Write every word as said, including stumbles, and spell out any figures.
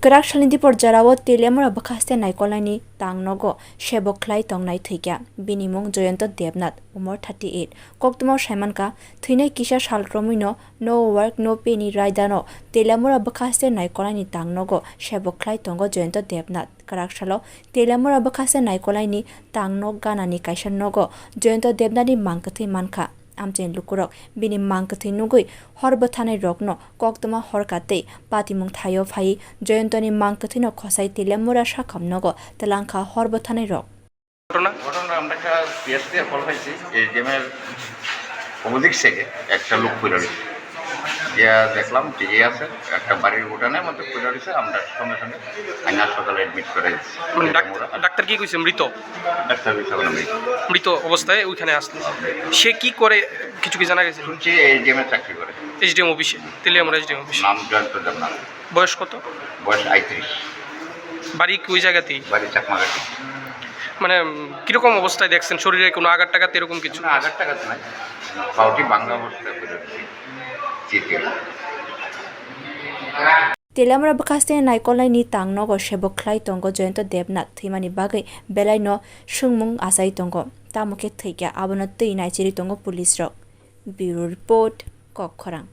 Kwrak salni dipor jorao Teliamura bwkhaste naikolnaini tang nogo sebo khlai tongnai thwikha. Bini mung Jayanta Debnath, umor thirty eight. Koktwmao saimankha, thwinai kisa sal romwino no work no pay ni raidano Teliamura bwkhaste naikolnaini tang nogo sebo khlai tongo Jayanta Debnath. Kwrak salo Teliamura bwkhaste naikolnaini tang nok ganani kaisa nogo Jayanta Debnathni mang kwthwi mankha. Amchaini lukurok bini mang kwthwi nugwi hor bwthanai rokno koktwma horka tei patimung thaio phaiwi Jayantani mang kwthwino khosai Teliamura sakham nogo twlangkha hor bwthanai rok. ঘটনা? ঘটনা আমরা একটা পিএসসি এ কল পাইছি, এসডিএম এর অপোজিট সাইডে একটা লোক পড়ে রয়েছে। গিয়া দেখলাম ঠিকই আছে, একটা বাড়ির উঠানের মধ্যে পড়ে রয়েছে। আমরা সঙ্গে সঙ্গে আইন হাসপাতালে অ্যাডমিট করে দিচ্ছি। মানে ডাক্তার, আমরা ডাক্তার কি কইছে? মৃত? ডাক্তার কইছে আমরা মৃত। মৃত অবস্থায় ওইখানে আসলো। হ্যাঁ, মৃত। সে কি করে, কিছু কি জানা গেছে? শুনছি এসডিএম এ চাকরি করে। এসডিএম অফিসে, তেলিয়ামুড়া এসডিএম অফিসে। নাম জয়ন্ত দেবনাথ। বয়স কত? বয়স আটত্রিশ। বাড়ি কি ওই জায়গাতেই? বাড়ি চাকমাঘাটি। মানে, উম, কিরকম অবস্থায় দেখছেন? শরীরে কোনো আঘাত টাঘাত এরকম কিছু? না, আঘাত টাঘাত নাই, পাউটি ভাঙা অবস্থায় পড়ে রয়েছে। চিঠি। Teliamura bwkhaste naikolnaini tang nogo sebo khlai tongo Jayanta Debnath thwimani bagwi belaino swngmung achai tongo, tamo khe thwikha abono twi naichiri tongo police rok. Bureau Report, Kokkhorang.